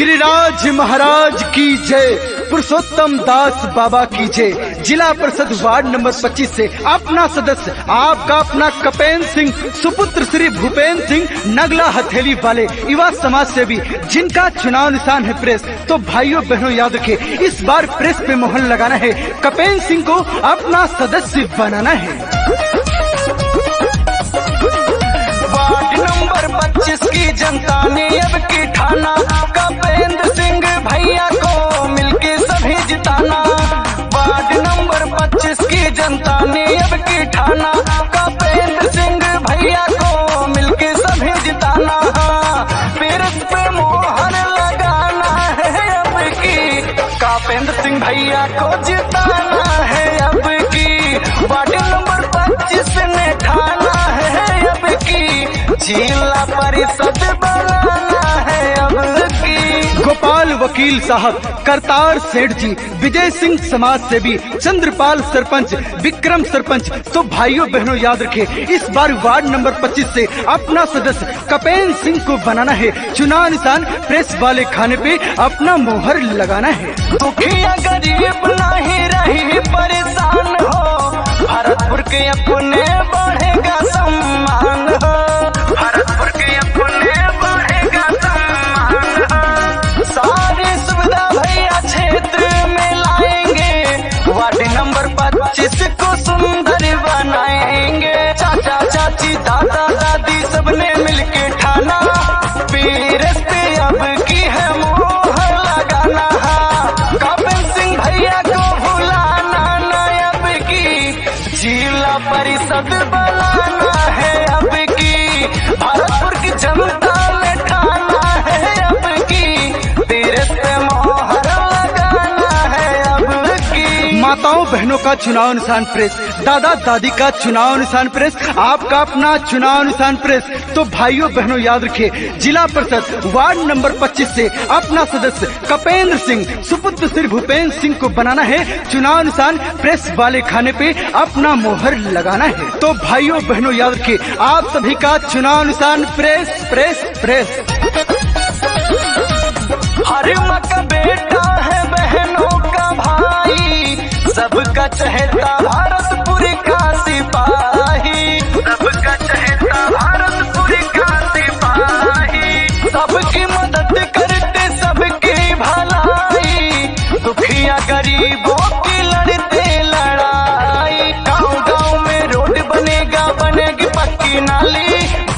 गिरिराज महाराज की जय, पुरुषोत्तम दास बाबा की जय। जिला परिषद वार्ड नंबर 25 से अपना सदस्य आपका अपना कपेन सिंह, सुपुत्र श्री भूपेंद्र सिंह नगला हथेली वाले युवा समाज सेवी, जिनका चुनाव निशान है प्रेस। तो भाइयों बहनों याद रखे, इस बार प्रेस पे मोहर लगाना है, कपेन सिंह को अपना सदस्य बनाना है। वार्ड नंबर 25 की जनता ने अब की ठाना, कपेंद्र सिंह भैया को मिलके सभी जिताना। वार्ड नंबर 25 की जनता ने अब की ठाना, कपेंद्र सिंह भैया को मिलके सभी जिताना। प्रेस पे मोहर लगाना है अब की, कपेंद्र सिंह भैया को जिताना है अब की। वार्ड नंबर 25 ने ठाना है अब की, जिला परिषद बनाना है अब की। गोपाल वकील साहब, करतार सेठ जी, विजय सिंह समाज सेवी, चंद्रपाल सरपंच, विक्रम सरपंच। तो भाइयों बहनों याद रखे, इस बार वार्ड नंबर 25 से अपना सदस्य कपेन सिंह को बनाना है। चुनाव निशान प्रेस वाले खाने पे अपना मोहर लगाना है। दुखिया गरीब नहीं रही परेशान हो, भरतपुर के अपने बढ़ेगा सम्मान हो। भरतपुर के अपने बढ़ेगा सम्मान हो। सारी सुविधा भैया क्षेत्र में लाएंगे, वार्ड नंबर 25 को सुंदर बनाएंगे। चाचा चाची दादा दादी सबने मिलके ठाना, पीरस पे अब की है मोहर लगाना। कपिल सिंह भैया को भुलाना ना अब की, जिला परिषद बनाना है अब की। भरतपुर की जनता ने ठाना है अब की, पीरस पे मोहर लगाना है अब की। माताओं बहनों का चुनाव निशान प्रेस, दादा दादी का चुनाव निशान प्रेस, आपका अपना चुनाव निशान प्रेस। तो भाइयों बहनों याद रखिए, जिला परिषद वार्ड नंबर 25 से अपना सदस्य कपेंद्र सिंह, सुपुत्र श्री भूपेंद्र सिंह को बनाना है। चुनाव निशान प्रेस वाले खाने पे अपना मोहर लगाना है। तो भाइयों बहनों याद रखिए, आप सभी का चुनाव निशान प्रेस प्रेस प्रेस। हर माँ का बेटा है बहनों का भाई, सबका चहेता भारतपुर का सिपाही। सबका चहेता भारतपुर का सिपाही, सबकी मदद करते सबकी भलाई, दुखिया गरीबों की लड़ते लड़ाई। गाँव गाँव में रोड बनेगा, बनेगी पक्की नाली,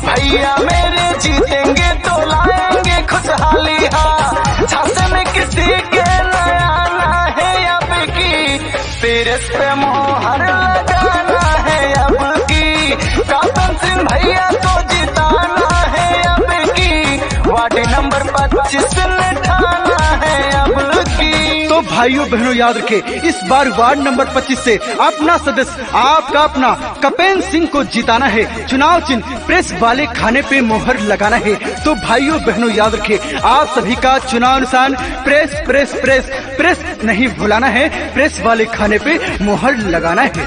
भैया मेरे जीतेंगे तो लाएंगे खुशहाली। हाँ, झांसे में किसी के नया ना है अब की, पेरिस पे मोहर लगाना है अब की। कापन सिंह भैया को जिताना है अब की, वार्ड नंबर 25 ने ठाना है अब की। तो भाइयों बहनों याद रखे, इस बार वार्ड नंबर 25 से अपना सदस्य आपका अपना कपेन सिंह को जिताना है। चुनाव चिन्ह प्रेस वाले खाने पे मोहर लगाना है। तो भाइयों बहनों याद रखे, आप सभी का चुनाव निशान प्रेस प्रेस प्रेस प्रेस नहीं भुलाना है, प्रेस वाले खाने पे मोहर लगाना है।